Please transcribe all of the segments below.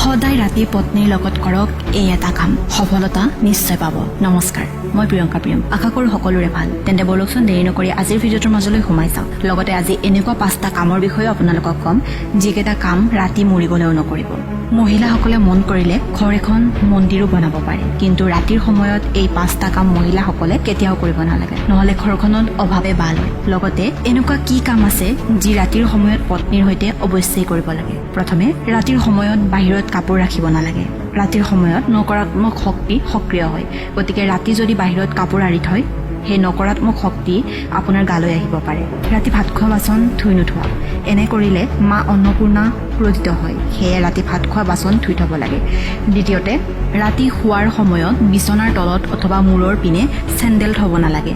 সদায় ৰাতি পত্নীৰ লগত কৰক এই এটা কাম, সফলতা নিশ্চয় পাব। নমস্কাৰ, মই প্ৰিয়ংকা প্ৰিয়ম। আশা কৰোঁ সকলোৰে ভাল। তেন্তে ব'লকচোন, দেৰি নকৰি আজিৰ ভিডিঅ'টোৰ মাজলৈ সোমাই যাওঁ। লগতে আজি এনেকুৱা পাঁচটা কামৰ বিষয়েও আপোনালোকক ক'ম, যিকেইটা কাম ৰাতি মৰি গ'লেও নকৰিব। মহিলাসকলে মন কৰিলে ঘৰ এখন মন্দিৰো বনাব পাৰে, কিন্তু ৰাতিৰ সময়ত এই পাঁচটা কাম মহিলাসকলে কেতিয়াও কৰিব নালাগে, নহ'লে ঘৰখনত অভাৱে বাহ লয়। লগতে এনেকুৱা কি কাম আছে যি ৰাতিৰ সময়ত পত্নীৰ সৈতে অৱশ্যেই কৰিব লাগে? প্ৰথমে, ৰাতিৰ সময়ত বাহিৰত কাপোৰ ৰাখিব নালাগে। ৰাতিৰ সময়ত নকাৰাত্মক শক্তি সক্ৰিয় হয়। গতিকে ৰাতি যদি বাহিৰত কাপোৰ আঁৰি থয়, সেই নকাৰাত্মক শক্তি আপোনাৰ গালৈ আহিব পাৰে। ৰাতি ভাত খোৱা বাচন ধুই নোথোৱা। এনে কৰিলে মা অন্নপূৰ্ণা ক্ৰোধিত হয়। সেয়ে ৰাতি ভাত খোৱা বাচন ধুই থ'ব লাগে। দ্বিতীয়তে, ৰাতি শোৱাৰ সময়ত বিচনাৰ তলত অথবা মূৰৰ পিনে চেণ্ডেল থ'ব নালাগে,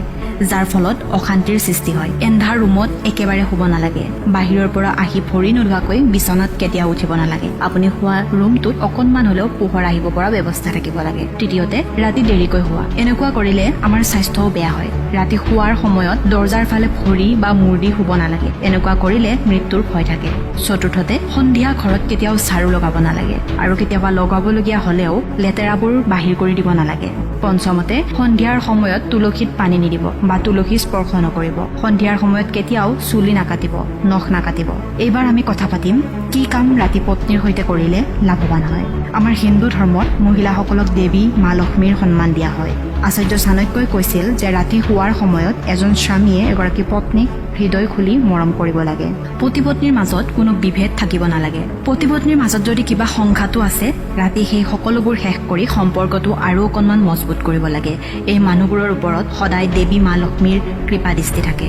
যাৰ ফলত অশান্তিৰ সৃষ্টি হয়। এন্ধাৰ ৰুমত একেবাৰে শুব নালাগে। বাহিৰৰ পৰা আহি ভৰি নোধোৱাকৈ বিচনাত কেতিয়াও উঠিব নালাগে। আপুনি শোৱা ৰুমটোত অকণমান হ'লেও পোহৰ আহিব পৰা ব্যৱস্থা থাকিব লাগে। তৃতীয়তে, ৰাতি দেৰিকৈ শোৱা। এনেকুৱা কৰিলে আমাৰ স্বাস্থ্যও বেয়া হয়। ৰাতি শোৱাৰ সময়ত দৰ্জাৰ ফালে ভৰি বা মূৰ দি শুব নালাগে। এনেকুৱা কৰিলে মৃত্যুৰ ভয় থাকে। চতুৰ্থতে, সন্ধিয়া ঘৰত কেতিয়াও ঝাৰু লগাব নালাগে আৰু কেতিয়াবা লগাবলগীয়া হ'লেও লেতেৰাবোৰ বাহিৰ কৰি দিব নালাগে। পঞ্চমতে, সন্ধিয়াৰ সময়ত তুলসীত পানী নিদিব বা তুলসী স্পৰ্শ নকৰিব। সন্ধিয়াৰ সময়ত কেতিয়াও চুলি নাকাটিব, নখ নাকাটিব। এইবাৰ আমি কথা পাতিম কি কাম ৰাতি পত্নীৰ সৈতে কৰিলে লাভৱান হয়। আমাৰ হিন্দু ধৰ্মত মহিলাসকলক দেৱী মা লক্ষ্মীৰ সন্মান দিয়া হয়। আচাৰ্য চাণক্যই কৈছিল যে ৰাতি শোৱাৰ সময়ত এজন স্বামীয়ে এগৰাকী পত্নীক হৃদয় খুলি মৰম কৰিব লাগে। পতি পত্নীৰ মাজত কোনো বিভেদ থাকিব নালাগে। পতি পত্নীৰ মাজত যদি কিবা সংঘাতো আছে, ৰাতি সেই সকলোবোৰ শেষ কৰি সম্পৰ্কটো আৰু অকণমান মজবুত কৰিব লাগে। এই মানুহবোৰৰ ওপৰত সদায় দেৱী মা লক্ষ্মীৰ কৃপা দৃষ্টি থাকে।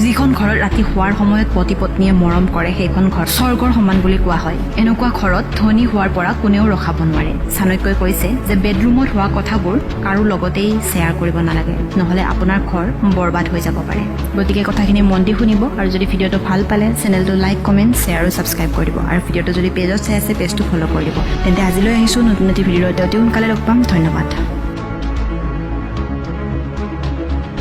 যিখন ঘৰত ৰাতি শোৱাৰ সময়ত পতি পত্নীয়ে মৰম কৰে, সেইখন ঘৰ স্বৰ্গৰ সমান বুলি কোৱা হয়। এনেকুৱা ঘৰত ধনী হোৱাৰ পৰা কোনেও ৰখাব নোৱাৰে। চাণক্যই কৈছে যে বেডৰুমত হোৱা কথাবোৰ কাৰো লগতেই শ্বেয়াৰ কৰিব নালাগে, নহ'লে আপোনাৰ ঘৰ বৰবাদ হৈ যাব পাৰে। গতিকে কথাখিনি মন দি শুনিব আৰু যদি ভিডিঅ'টো ভাল পালে চেনেলটো লাইক, কমেণ্ট, শ্বেয়াৰ আৰু ছাবস্ক্ৰাইব কৰি দিব আৰু ভিডিঅ'টো যদি পেজত চাই আছে, পেজটো ফ'ল' কৰি দিব। তেন্তে আজিলৈ আহিছোঁ। নতুন এটি ভিডিঅ'ত অতি সোনকালে লগ পাম। ধন্যবাদ।